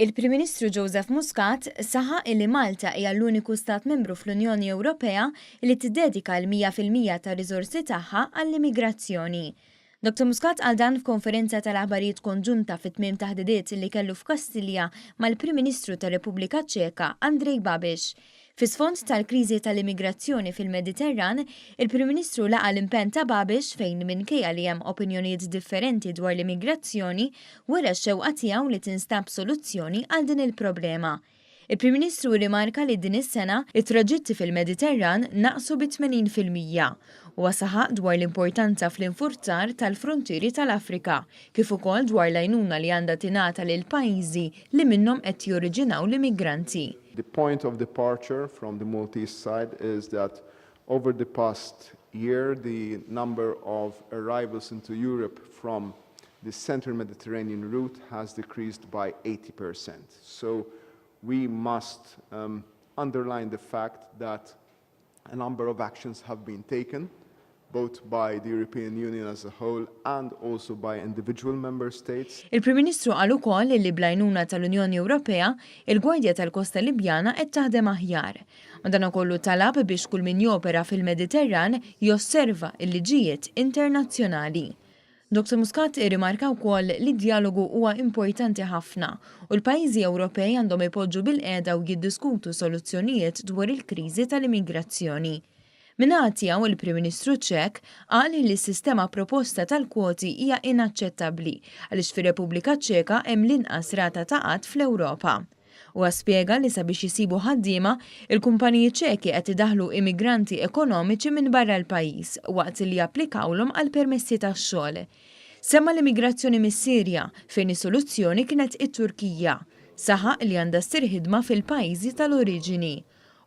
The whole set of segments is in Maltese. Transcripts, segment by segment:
Il-Prim Ministru Joseph Muscat saħaq illi Malta hija l-uniku stat membru fl-Unjoni Ewropea li tiddedika l-100% tar-riżorsi tagħha għall-immigrazzjoni. Dr Muscat qal dan f'konferenza tal-aħbarijiet konġunta fi tmiem taħdidiet li kellu f'Kastilja mal-Prim Ministru tar-Repubblika Ċeka Andrej Babiš. Fi sfond tal-kriżi tal-immigrazzjoni fil-Mediterran, il-Prim Ministru laqa' l-impenn ta' Babiš fejn minkejja li hemm opinjonijiet differenti dwar l-immigrazzjoni, wera x-xewqa tiegħu li tinstab soluzzjoni għal din il-problema. Il-Prim Ministru rrimarka li din is-sena, it-traġitti fil-Mediterran naqsu bi 80%. Huwa saħaq dwar l-importanza fl-infurzar tal-fruntieri tal-Afrika, kif ukoll dwar l-għajnuna li għandha tingħata lil pajjiżi li minnhom qed joriġinaw l-immigranti. The point of departure from the Maltese side is that over the past year the number of arrivals into Europe from the Central Mediterranean route has decreased by 80%. So we must um, underline the fact that a number of actions have been taken, both by the European Union as a whole and also by individual member states. Il-Prim Ministru qal ukoll li bl-għajnuna tal-Unjoni Ewropea, il-Gwardja tal-Kosta Libjana qed taħdem aħjar. Madankollu talab biex kull min jopera fil-Mediterran josserva l-liġijiet internazzjonali. Dr Muscat irrimarka wkoll li d-djalogu huwa importanti ħafna u l-pajjiżi Ewropej għandhom ipoġġu bilqiegħda u jiddiskutu soluzzjonijiet dwar il-kriżi tal-immigrazzjoni. Min-naħa tiegħu il-Prim Ministru Ċek qal li s-sistema proposta tal-kwoti hija inaċċettabbli għaliex fir-Repubblika Ċeka hemm l-inqas rata ta' qgħad fl-Ewropa. Huwa spjega li sabiex jisibu ħaddiema, il-kumpaniji Ċeki qed idaħlu immigranti ekonomiċi minn barra l-pajjiż waqt li japplikawlhom għal permessi tax-xogħol. Semma l-immigrazzjoni mis-Sirja fejn is-soluzzjoni kienet it-Turkija. Saħaq li għandha ssir ħidma fil-pajjiżi tal-oriġini.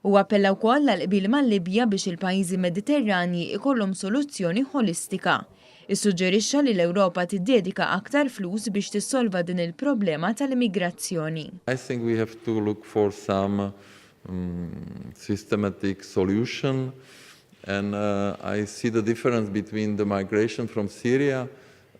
U appella wkoll għal qbil mal-Libja biex il-pajjiżi Mediterranji ikollhom soluzzjoni ħolistika. Issuġġerixxa li l-Ewropa tiddedika aktar flus biex tissolva din il-problema tal-immigrazzjoni. I think we have to look for some um, systematic solution and I see the difference between the migration from Syria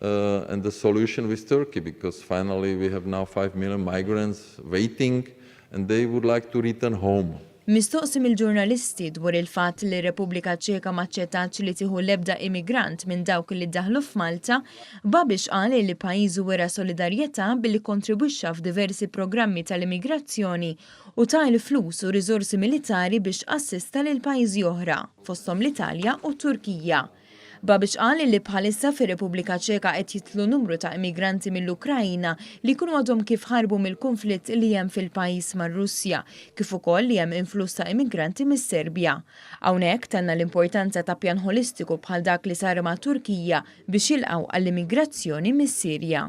and the solution with Turkey, because finally we have now 5 million migrants waiting and they would like to return home. Mistoqsi mill-ġurnalisti dwar il-fatt li r-Repubblika Ċeka m'aċċettatx li tieħu l-ebda immigrant minn dawk li daħlu f'Malta, Babiš qal li pajjiżu wera solidarjetà billi kontribwixxa f'diversi programmi tal-immigrazzjoni u ta l-flus u riżorsi militari biex assista lil pajjiżi oħra, fosthom l-Italja u t-Turkija. Babiš qal li bħalissa fir-Repubblika Ċeka qed jidħlu numru ta' immigranti mill-Ukrajna li jkunu għadhom kif ħarbu mill-konflitt li hemm fil-pajjiż mar-Russja, kif ukoll li hemm influss ta' immigranti mis-Serbja. Hawnhekk tenna l-importanza ta' pjan holistiku bħal dak li sar ma' Turkija biex jilqgħu għall-immigrazzjoni mis-Sirja.